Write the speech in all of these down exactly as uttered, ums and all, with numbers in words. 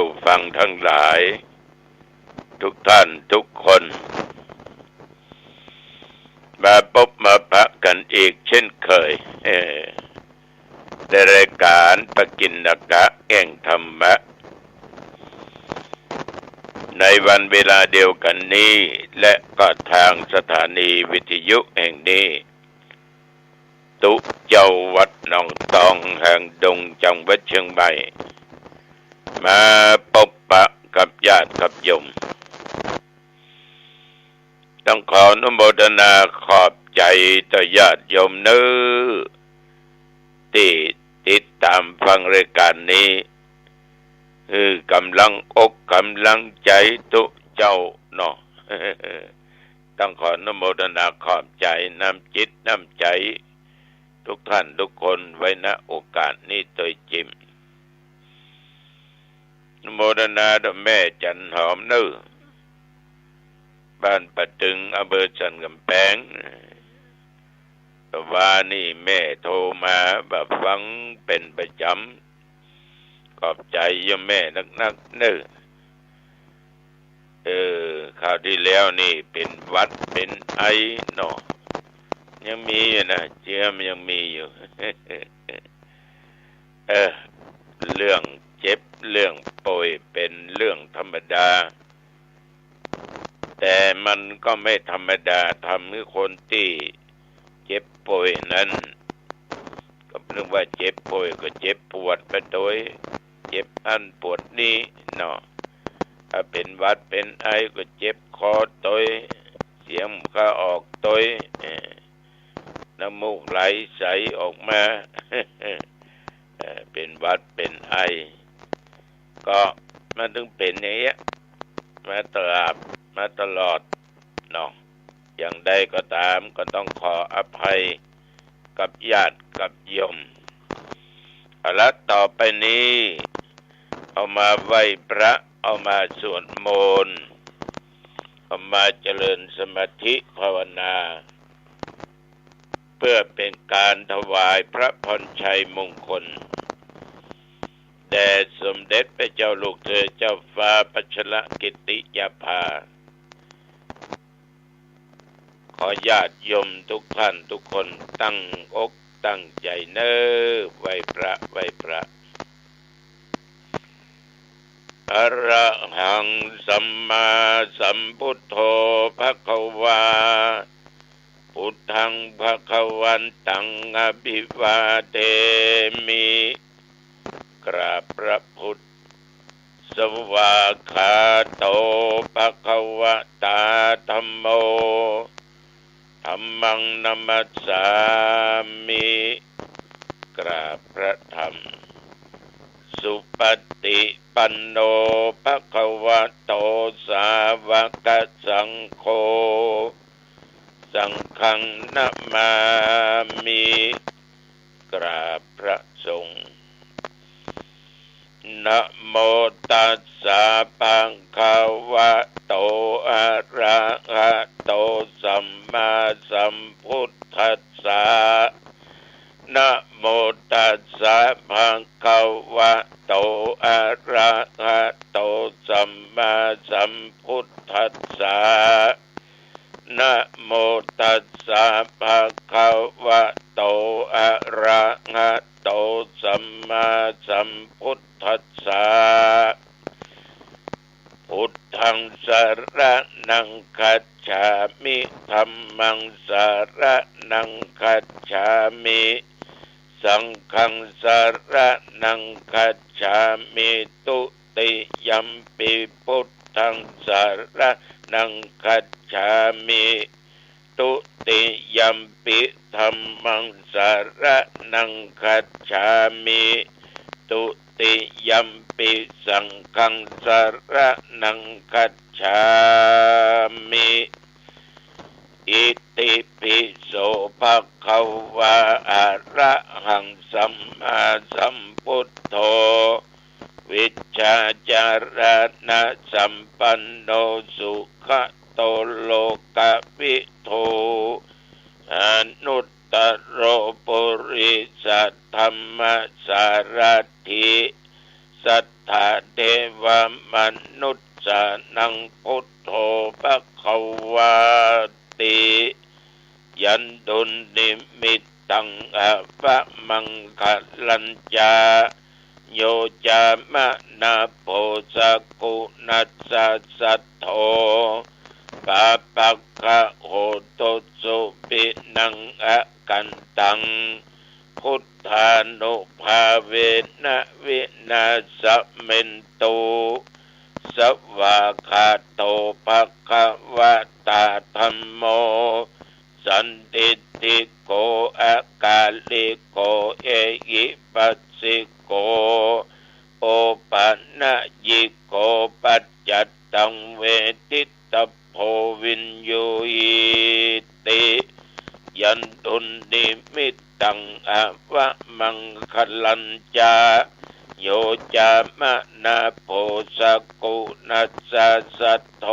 ผู้ฟังทั้งหลาย ทุกท่านทุกคน มาปบมาปะกั๋นอีกเช่นเคย เออ ในรายก๋านปกิณกะแห่งธรรมะ ในวันเวลาเดียวกั๋นนี้ และก็ตางสถานีวิทยุแห่งนี้ ตุ๊เจ้าวัดหนองตอง แห่งดงจังหวัดเชียงใหม่ มาปบปะกับญาติกับโยม ต้องขออนุโมทนาขอบใจ๋ต่อญาติโยมเน้อ ตี้ติดต๋ามฟังรายก๋านนี้ หื้อก๋ำลังอกก๋ำลังใจ๋ตุ๊เจ้าเนาะ ต้องขออนุโมทนาขอบใจ๋น้ำจิตน้ำใจ๋ทุกท่านทุกคนไว้ ณ โอกาสนี้ตวยจริง อนุโมทนาต่อแม่จันหอมเน้อ บ้านป่าตึง อำเภอสันก๋ำแปง แต่ว่านี่แม่โทรมาว่าฟังเป๋นประจ๋ำ ขอบใจ๋โยมแม่นักๆ เน้อ เออ คราวตี้แล้วนี่เป๋นหวัดเป๋นไอเนาะ ยังมีอยู่นะ เจื้อมันยังมีอยู่ เออ เรื่องเจ็บเรื่องป่วยเป๋นเรื่องธรรมดา แต่มันก็ไม่ธรรมดา ทำหื้อคนตี้เจ็บป่วยนั้น ก็เรียกว่าเจ็บป่วย ก็เจ็บปวดไปตวย เจ็บอั้นปวดนี้เนาะ ถ้าเป๋นหวัดเป๋นไอก็เจ็บคอตวย เสียงมันก็ออกตวย เออ น้ำมูกไหลใสออกมา เออ เป๋นหวัดเป๋นไอ ก็มันถึงเป๋นอย่างเงี้ย มาตลอด มาตลอดเนาะ อย่างใดก็ต๋ามก็ต้องขออภัยกับญาติกับโยม เอาละ ต่อไปนี้ เอามาไหว้พระ เอามาสวดมนต์ เอามาเจริญสมาธิภาวนา เพื่อเป๋นก๋านถวายพระพรชัยมงคล แด่สมเด็จพระเจ้าลูกเธอเจ้าฟ้าพัชรกิติยาภา ขอญาติโยมทุกท่านทุกคนตั้งอกตั้งใจ๋เน้อ ไหว้พระ ไหว้พระ อะระหังสัมมาสัมพุทโธภะคะวา พุทธังภะคะวันตังอะภิวาเทมิ กราบพระพุทธ สวากขาโตภะคะวะตาธัมโม ธัมมังนะมัสสามิ กราบพระธรรม สุปฏิปันโนภะคะวะโตสาวกสังโฆ สังฆังนะมามิ กราบพระสงฆ์ นะโมตัสสะภะคะวะโต อะระหะโต สัมมาสัมพุทธัสสะ นะโมตัสสะภะคะวะโต อะระหะโต สัมมาสัมพุทธัสสะ นะโมตัสสะภะคะวะโต อะระหะโต สัมมาสัมพุทธัสสะ พุทธังสะระณังคัจฉามิ ธัมมังสะระณังคัจฉามิ สังฆังสะระณังคัจฉามิ ตุติยัมปิพุทธังสะระณังคัจฉามิ ตุติยัมปิธัมมังสะระณังคัจฉามิ ตุติยัมปิสังฆังสะระณังคัจฉามิ อิติปิโสภะคะวา อะระหังสัมมาสัมพุทโธ วิชชาจารณะสัมปันโน สุขะโต โลกวิทู อนุตตโร ปุริสะธัมมะสารถิ satthā devamanussānaṃ buddho bhagavāti. ยันตุนนิมิตตัง อวมังคะลัญจะ โย จามะนะโพ สะกุณัสสะ สัทโธ ปาปะกะโห ตุสุ ปิณัง อะกันตัง พุทธานุภาเวนะ วินาสเมนตุ สวากขาโต ภะคะวะตา ธัมโม สันทิฏฐิโก อะกาลิโก เอหิปัสสิโก โอปะนะยิโก ปัจจัตตัง เวทิตะโพ วิญญูหิติ ยันตุนนิมิตตัง อวมังคะลัญจะ โย จามะนะโพ สะกุณัสสะ สัทโธ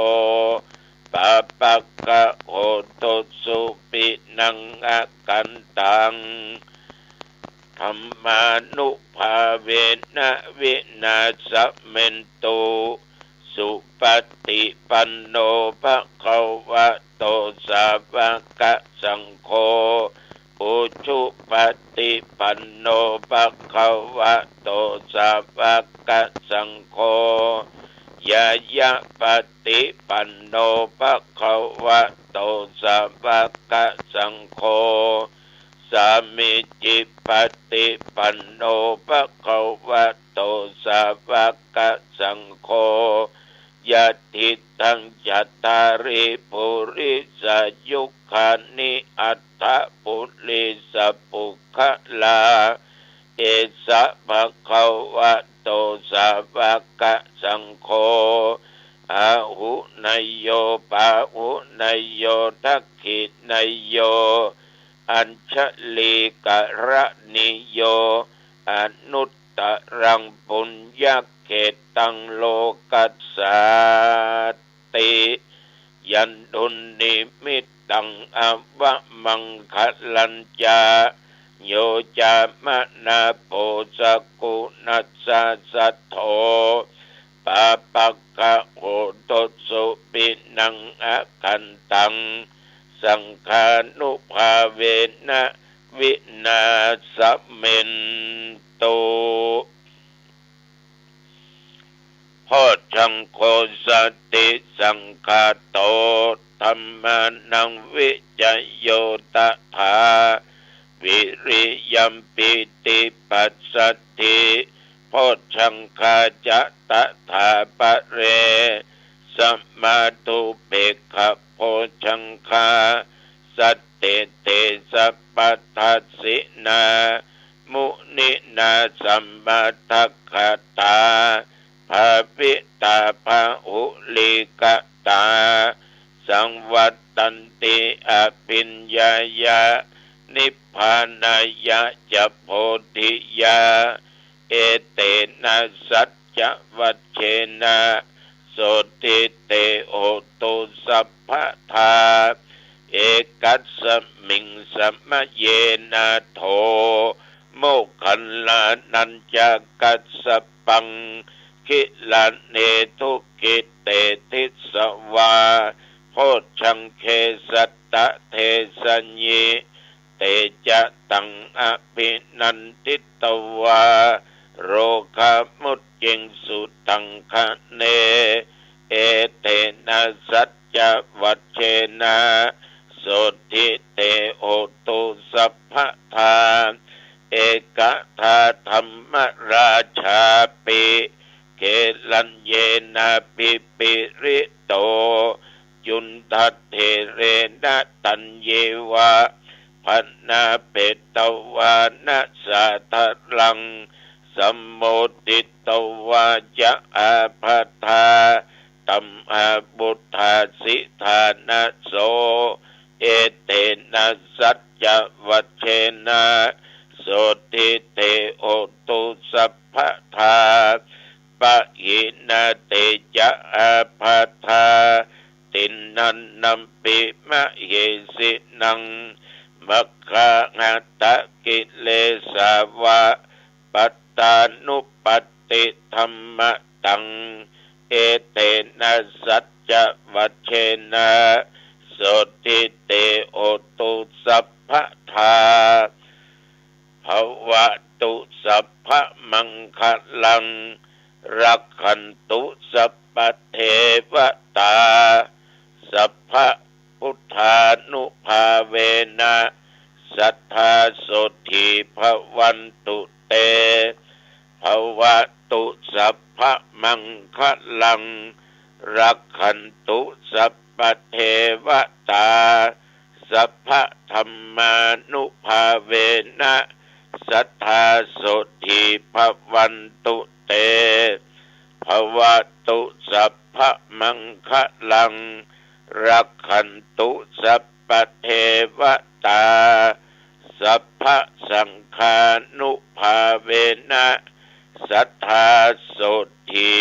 ปาปะกะโห ตุสุ ปิณัง อะกันตัง ธัมมานุภาเวนะ วินาสเมนตุ สุปะติปันโน ภะคะวะโต สาวะกะสังโฆ อุจุปะติปันโน ภะคะวะโต สาวะกะสังโฆ ญาญะปะติปันโน ภะคะวะโต สาวะกะสังโฆ สามีจิปะติปันโน ภะคะวะโต สาวะกะสังโฆ ยะทิฏฐัง จัตตาริ ปุริสายุคานิ อัฏฐะ ปุริสะปุคคลา เอสะ ภะคะวะโต สาวะกะสังโฆ อาหุเนยโย ปาหุเนยโย ทักขิเนยโย อัญชลีกะระณีโย อนุตตะรัง ปุญญะเขตตัง โลกัสสาติ ยันตุนนิมิตตัง อวมังคะลัญจะ โย จามะนะโพ สะกุณัสสะ สัทโธ ปาปะกะโห ตุสุ ปิณัง อะกันตัง สังฆานุภาเวนะ วินาสเมนตุ โพชฌังโฆ สติสังคาโต ธัมมานัง วิจโย ตถา วิริยัม ปีติ ปัสสัทธิ โพชฌังคา จะ ตถาปะเร สมาธุปเปกขะ โพชฌังคา สัตถิ เต สัพพะทัสสินา มุนินา สมะทักขะตา ภาวิตา พะหุลีกะตา สังวัตตันติ อภิญญายะ นิพพานายะ จะ โพธิยา เอเตนะ สัจจะวัจเชนะ โสตถิ เต โหตุ สัพพะทา เอกัสสมิง สมะเยนะ โถ โมคคัลลานัญจะ กัสสปัง กิลาเน ทุกขิเต ทิสสวา โพชฌังเข สัตตะเทสะยิ เตจะตัง อภินันทิตวา โรคามุจจิงสุตังคะเน เอเตนะ สัจจะวัจเชนะ โสตถิ เต โหตุ สัพพะทา เอกทา ธัมมราชาปิ เกลัญเยนะ ภิปริโต จุณฑัตเถเรนะ ตัญเยวะ ภะนาเปตวานะ สาทะลัง สัมโมทิตวา จะ อาภาธา ธัมมา วุฏฐาสิทานะโส เอเตนะ สัจจะวัจเชนะ โสตถิ เต โหตุ สัพพะทา ปะหินะ เตจะ อาภาธา ติณหันนัมปิ มะเหสินัง มัคคาหัตถะกิเลสาวะ ปัตตานุปัต ติธัมมะตัง เอเทนะ สัจจะวัจเชนะ โสตถิ เต โหตุ สัพพะทา ภะวะตุ สัพพะมังคะลัง รักขันตุ สัพพะเทวะตา สัพพะพุทธานุภาเวนะ สัทธา โสตถิ ภะวันตุ เต ภะวะตุ สัพพะมังคะลัง รักขันตุ สัพพะเทวะตา สัพพะธัมมานุภาเวนะ สัทธา โสตถิ ภะวันตุ เต ภะวะตุ สัพพะมังคะลัง รักขันตุ สัพพะเทวะตา สัพพะสังฆานุภาเวนะ สัทธา โสตถิ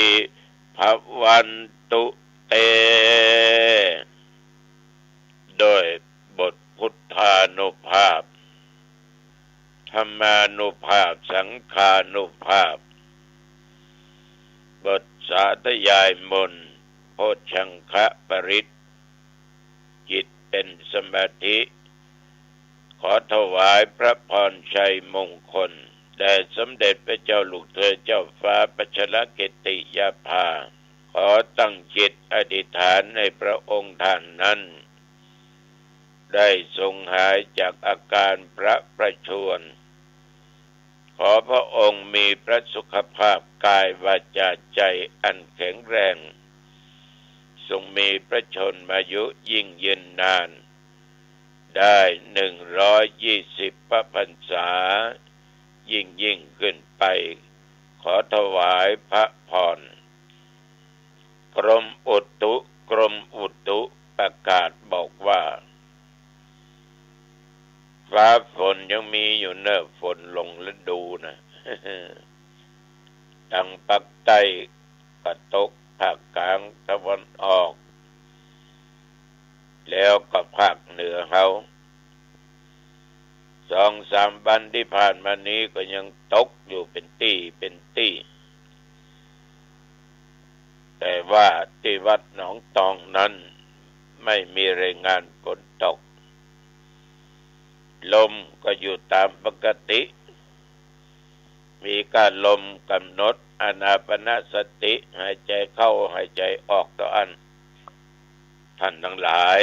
ภะวันตุ เต โดยบทพุทธานุภาพ ธัมมานุภาพ สังฆานุภาพ บทสาธยายมนต์ โพชฌังคปริตร จิตเป็นสมาธิ ขอถวายพระพรชัยมงคล แด่สมเด็จพระเจ้าลูกเธอเจ้าฟ้าพัชรกิติยาภา ขอตั้งจิตอธิษฐานให้พระองค์ท่านนั้น ได้ทรงหายจากอาการพระประชวร ขอพระองค์มีพระสุขภาพกายวาจาใจอันแข็งแรง ทรงมีพระชนมายุยิ่งยืนนาน ได้หนึ่งร้อยยี่สิบพระพรรษา ยิ่งยิ่งขึ้นไป ขอถวายพระพร กรมอุตุ กรมอุตุประกาศบอกว่า ฟ้าฝนยังมีอยู่เน่อ ฝนหลงฤดูนะ ตังภาคใต้ก็ตก ภาคกลางตะวันออก แล้วก็ภาคเหนือเฮา สองสามวันที่ผ่านมานี้ก็ยังตกอยู่เป็นตี้เป็นตี้ แต่ว่าที่วัดหนองตองนั้นไม่มีรายงานฝนตก ลมก็อยู่ตามปกติ มีก้านลมกำหนดอานาปานสติ หายใจเข้าหายใจออกเต้าอั้น ท่านทั้งหลาย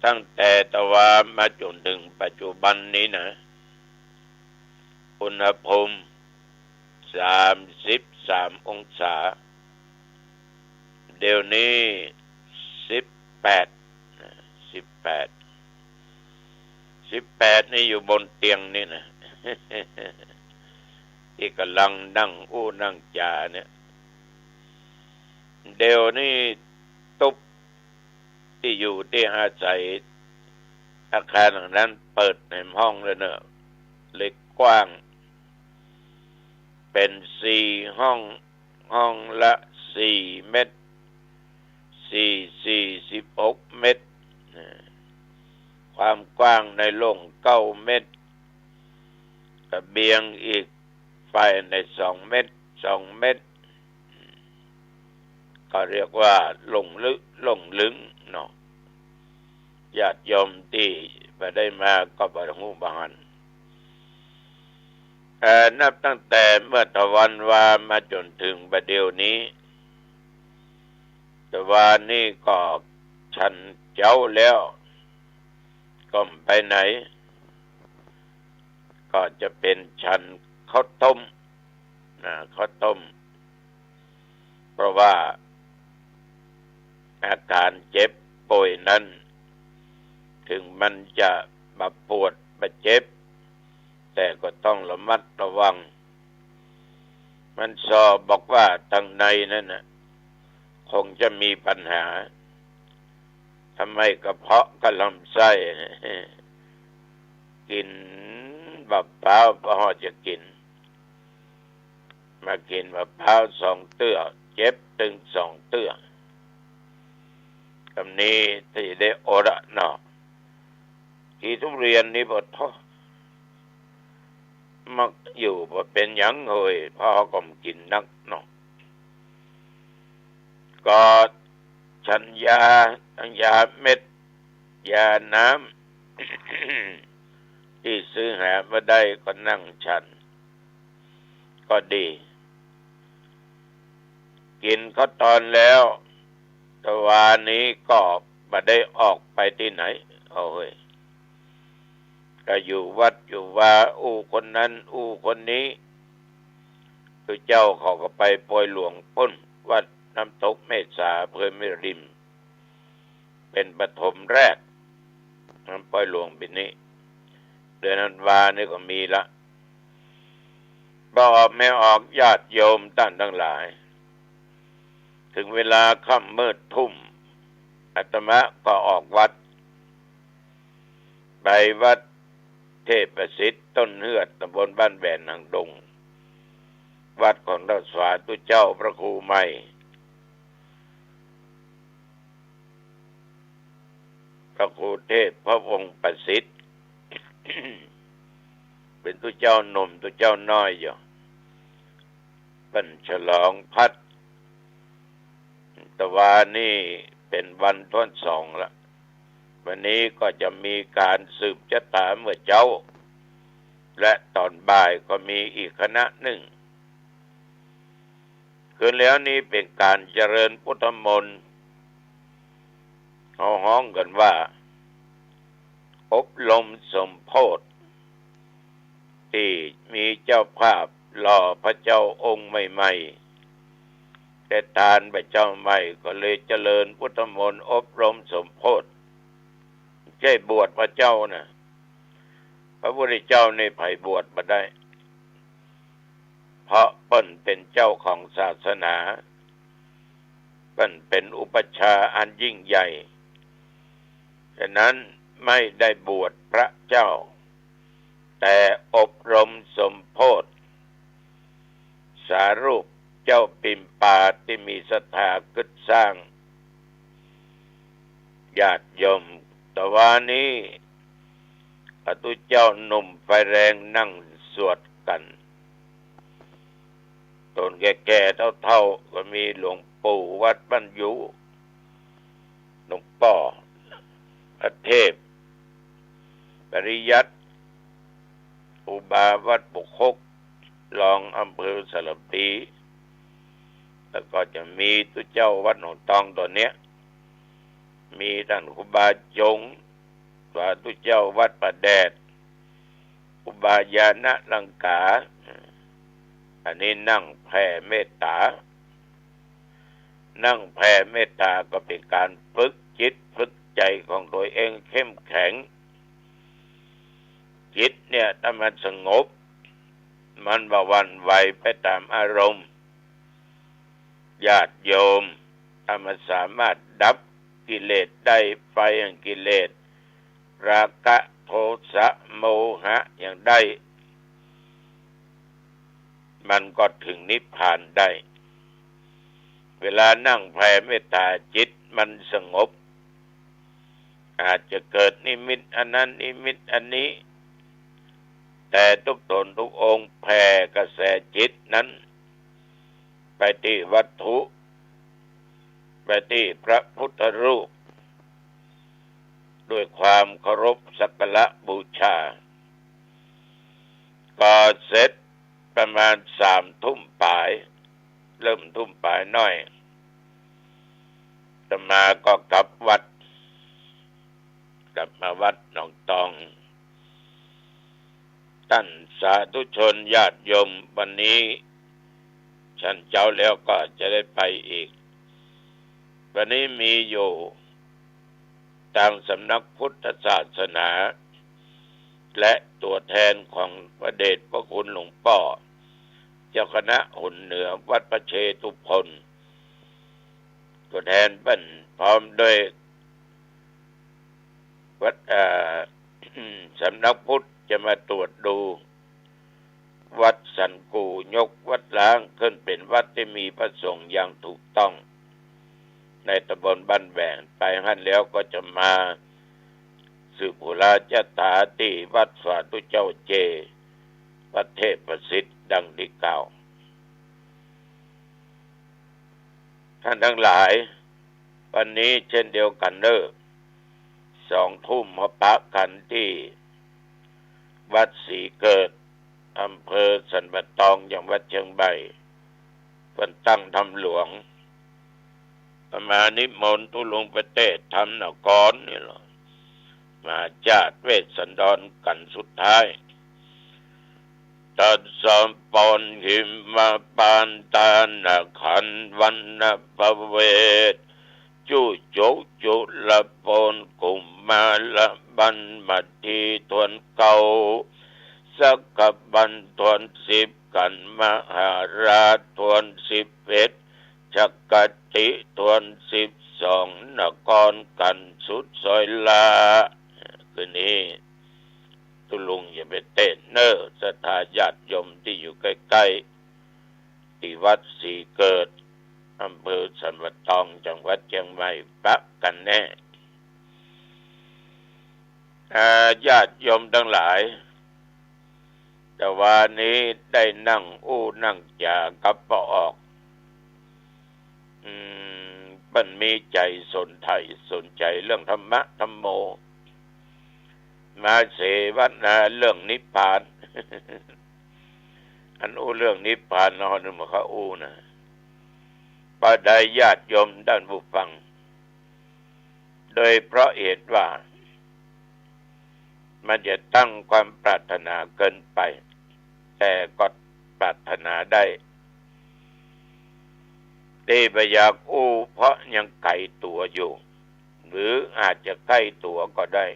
ตั้งแต่ตะวามาจนถึงปัจจุบันนี้นะ อุณหภูมิสามสิบสามองศา เดี๋ยวนี้สิบแปดนะ สิบแปด สิบแปดนี่อยู่บนเตียงนี่นะ ที่กำลังนั่งอู้นั่งจ๋าเนี่ย เดี๋ยวนี้ตุ๊บ ที่อยู่ที่อาศัย อาคารหลังนั้นเปิดแหมห้องเลยเนอะ เลยกว้าง เป็นสี่ห้อง ห้องละสี่เมตร สี่ สี่ สิบหกเมตร ความกว้างในโล่งเก้าเมตร กระเบียงอีกฝ่ายในสองเมตร สองเมตร ก็เรียกว่าโล่งลึก โล่งลึงเนาะ ญาติโยมตี้บ่ได้มาก็บ่ฮู้บ่หัน เอ่อ นับตั้งแต่เมื่อตะวันวามาจนถึงบ่าเดี่ยวนี้ ตะวานี้ก็ฉันเจ๊าแล้ว ก็บ่ไปไหน ก็จะเป็นฉันข้าวต้มนะ ข้าวต้ม เพราะว่าอาการเจ็บป่วยนั้น ถึงมันจะบ่ปวดบ่เจ็บ แต่ก็ต้องระมัดระวัง มันสอบบอกว่าทางในนั่นน่ะ คงจะมีปัญหา ทำไมกระเพาะกับลำไส้ กิ๋นบ่าป๊าว บ่ฮอดจะกิ๋น มากิ๋นบ่าป๊าวสองเตื้อ เจ็บตึงสองเตื้อ กำนี้ตี้ได้อดอะเนาะ กิ๋นทุเรียนนี่บ่ท้อ มักอยู่บ่เป๋นหยังเฮย เพราะเฮาก็บ่กิ๋นนักเนาะ ก็ฉันยา ตังยาเม็ด ยาน้ำ ตี้ซื้อหาบ่ได้ก็นั่งฉัน ก็ดี กิ๋นข้าวตอนแล้ว ตะวานี้ก็บ่ได้ออกไปตี้ไหน เอาเฮย ก็อยู่วัดอยู่วา อู้คนนั้นอู้คนนี้ ตุ๊เจ้าเขาก็ไปปอยหลวงปู๊น วัดน้ำตกเมษา อำเภอแม่ริม เป๋นปฐมแรก น้ำปอยหลวงปี๋นี้ เดือนธันวานี่ก็มีละ บ่ออกแม่ออก ญาติโยมต้านตังหลาย เถิงเวลาค่ำมืดทุ่ม อาตมาก็ออกวัด ไปวัดเทพประสิทธิ์ต้นเฮือด ตำบลบ้านแหวนหางดง วัดของต้านสาธุเจ้าพระครูใหม่ พระครูเทพพระวงศ์ประสิทธิ์ เป๋นตุ๊เจ้าหนุ่มตุ๊เจ้าน้อยอยู่ เปิ้นฉลองพรรษ ตะวานี้เป๋นวันต้นสองละ วันนี้ก็จะมีก๋านสืบจะต๋าเมื่อเจ๊า และต๋อนบ่ายก็มีอีกคณะนึ่ง คืนแล้วนี้เป๋นก๋านเจริญพุทธมนต์ เฮาฮ้องกั๋นว่า อบรมสมโภช ตี้มีเจ้าภาพหล่อพระเจ้าองค์ใหม่ๆ ได้ตานพระเจ้าใหม่ ก็เลยเจริญพุทธมนต์อบรมสมโภช ใจ้บวชพระเจ้านะ พระพุทธเจ้านี่ใผบวชบ่ได้ เพราะเปิ้นเป๋นเจ้าของศาสนา เปิ้นเป๋นอุปัชฌาย์อันยิ่งใหญ่ ฉะนั้นไม่ได้บวชพระเจ้า แต่อบรมสมโภช สารูปเจ้าปิ่มปาตี้มีศรัทธากึ๊ดสร้าง ญาติโยม ตะวานี้ อตุ๊เจ้าหนุ่มไฟแรงนั่งสวดกั๋น ต๋นแก่ๆ เฒ่าๆ ก็มีหลวงปู่วัดบ้านยู หลวงป้อพระเทพ ปริยัติ ครูบาวัดปุกคก รองอำเภอสารภี แล้วก็จะมีตุ๊เจ้าวัดหนองตองต๋อนเนี้ย มีต้านครูบาจง สาธุเจ้าวัดป่าแดด ครูบาญาณลังกา อันนี้นั่งแผ่เมตต๋า นั่งแผ่เมตต๋าก็เป๋นก๋านฝึกจิตฝึกใจ๋ของตั๋วเองเข้มแข็ง จิตเนี่ยถ้ามันสงบ มันบ่หวั่นไหวไปต๋ามอารมณ์ ญาติโยม ถ้ามันสามารถดับกิเลสได้ ไฟแห่งกิเลส ราคะ โทสะ โมหะ อย่างได้ มันก็เถิงนิพพานได้ เวลานั่งแผ่เมตต๋าจิตมันสงบ อาจจะเกิดนิมิตอันนั้นนิมิตอันนี้ แต่ตุ๊กต๋นตุ๊กองค์แผ่กระแสจิตนั้น ไปตี้วัตถุ ไปตี้พระพุทธรูป ด้วยความเคารพสักการะบูชา ก็เสร็จประมาณสามทุ่มป๋าย เริ่มทุ่มป๋ายหน้อย อาตมาก็กลับวัด กลับมาวัดหนองตอง ต้านสาธุชนญาติโยม วันนี้ฉันเจ๊าแล้วก็จะได้ไปอีก วันนี้มีอยู่ตางสำนักพุทธศาสนา และตั๋วแทนของพระเดชพระคุณหลวงป้อ เจ้าคณะหนเหนือวัดพระเชตุพน ตั๋วแทนเปิ้นพร้อมด้วย วัด เอ่อ สำนักพุทธจะมาตรวจดูวัดสันกู่ ยกวัดร้างขึ้นเป๋นวัดตี้มีพระสงฆ์อย่างถูกต้อง ในตำบลบ้านแหวน ไปหั้นแล้วก็จะมาสืบปุราจาถาตี้วัดสาธุเจ้าเจ พระเทพประสิทธิ์ดังตี้กล่าว ท่านตังหลาย วันนี้เจ้นเดียวกั๋นเน่อ สองทุ่มมาปะกั๋นตี้วัดศรีเกิด อำเภอสันป่าตอง จังหวัดเจียงใหม่ เปิ้นตั้งธรรมหลวง อาตมานิมนต์ตุ๊ลุงไปเตศน์ธรรมนครนี่แหละ มาจาดเวสสันดรกั๋นสุดท้าย ตัสสะปัญญิมะปันตานะขันวันนะปะเวท จุจุจุลโปนกุมมาละบันมัดทีทวนเก้า สักกะบันทวนสิบ กั๋นมหาราชทวนสิบเอ็ด ชะกะติทวนสิบสอง นครกั๋นสุดซอยละ คืนนี้ตุ๊ลุงจะไปเตศน์เน่อ ศรัทธาญาติโยมตี้อยู่ใก้ๆ ตี้วัดศรีเกิด อำเภอสันป่าตอง จังหวัดเจียงใหม่ ปะกั๋นแน่ อ่า ญาติโยมตังหลาย ตะวานี้ได้นั่งอู้นั่งจ๋ากับป้อออก อืม เปิ้นมีใจ๋สนใจ๋ สนใจ๋เรื่องธรรมะธัมโม มาเสวนาเรื่องนิพพาน อันอู้เรื่องนิพพานเนาะ นึกว่าเขาอู้นะ ป้อได้ญาติโยมต้านผู้ฟัง โดยเพราะเหตุว่า มันจะตั้งความปรารถนาเกินไป แต่ก็ปรารถนาได้ ตี้บ่อยากอู้เพราะยังไก๋ตั๋วอยู่ หรืออาจจะใก้ตั๋วก็ได้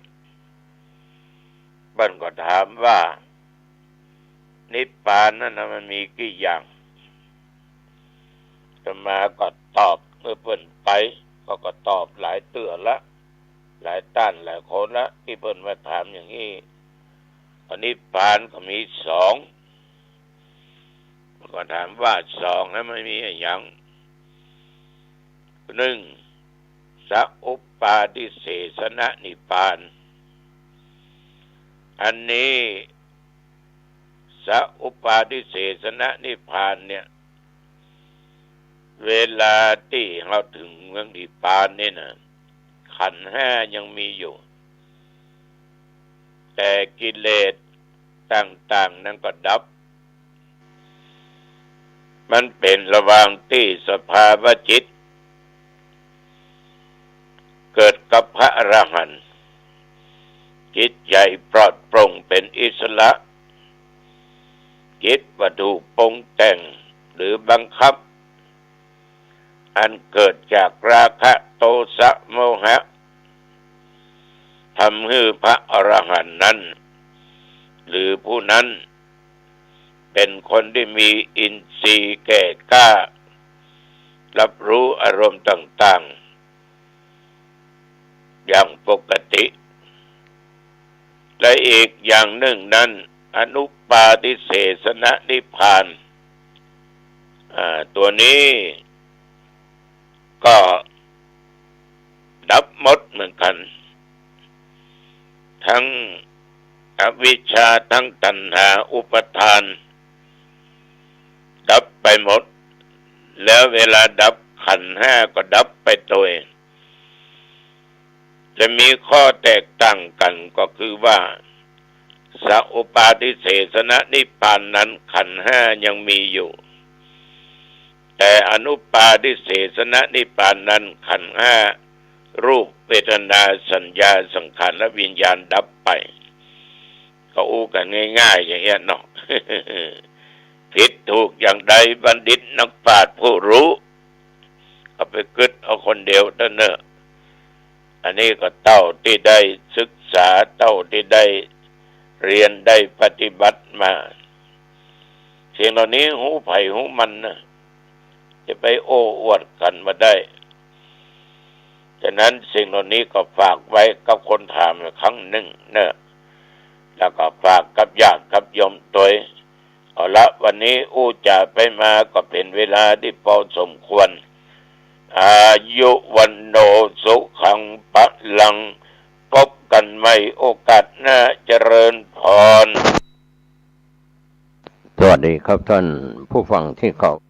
เปิ้นก็ถามว่า นิพพานนั้นนะมันมีกี่อย่าง อาตมาก็ตอบ เมื่อเปิ้นไป เขาก็ตอบหลายเตื้อละ หลายต้านหลายคนละ ตี้เปิ้นมาถามอย่างนี้ ก็นิพพานก็มีสอง ก็ถามว่าสองนั้นมันมีอะหยัง นึ่ง สะอุปปาทิเสสนนิพพาน อันนี้ สะอุปปาทิเสสนนิพพานเนี่ย เวลาตี้เฮาเถิงเมืองนิพพานนี่นะ ขันธ์ห้ายังมีอยู่ แต่กิเลสต่างๆ นั้นก็ดับ มันเป๋นระหว่างตี้สภาวะจิต เกิดกับพระอรหันต์ จิตใจ๋ปลอดโปร่งเป๋นอิสระ จิตบ่ถูกปรุงแต่งหรือบังคับ อันเกิดจากราคะโทสะโมหะ ทำหื้อพระอรหันต์นั้น หรือผู้นั้น เป๋นคนตี้มีอินทรีย์แก่กล้า รับรู้อารมณ์ต่างๆ อย่างปกติ และอีกอย่างนึ่งนั้น อนุปาทิเสสนนิพพาน อ่า ตั๋วนี้ ก็ดับหมดเหมือนกั๋น ตึงอวิชชา ตึงตัณหา อุปาทาน ดับไปหมด แล้วเวลาดับขันธ์ห้าก็ดับไปตวย จะมีข้อแตกต่างกั๋นก็คือว่า สะอุปปาทิเสสนนิพพานนั้นขันธ์ห้ายังมีอยู่ แต่อนุปปาทิเสสนนิพพานนั้นขันธ์ห้า รูป เวทนา สัญญา สังขาร และวิญญาณดับไป ก็อู้กั๋นง่ายๆ อย่างเงี้ยเนาะ ผิดถูกอย่างใดบัณฑิตนักปราชญ์ผู้รู้ เอาไปกึ๊ดเอาคนเดียวเต้าเน่อ อันนี้ก็เต้าตี้ได้ศึกษา เต้าตี้ได้เฮียนได้ปฏิบัติมา สิ่งเหล่านี้ฮู้ใผฮู้มันนะ จะไปโอ้อวดกั๋นบ่ได้ ฉะนั้นสิ่งเหล่านี้ก็ฝากไว้กับคนถามอีกครั้งนึ่งเน่อ แล้วก็ฝากกับญาติกับโยมตวย เอาละ วันนี้อู้จ๋าไปมาก็เป๋นเวลาตี้พอสมควร อายุ วัณโณ สุขัง พลัง พบกั๋นใหม่โอกาสหน้า เจริญพร สวัสดีครับท่านผู้ฟังที่เคารพ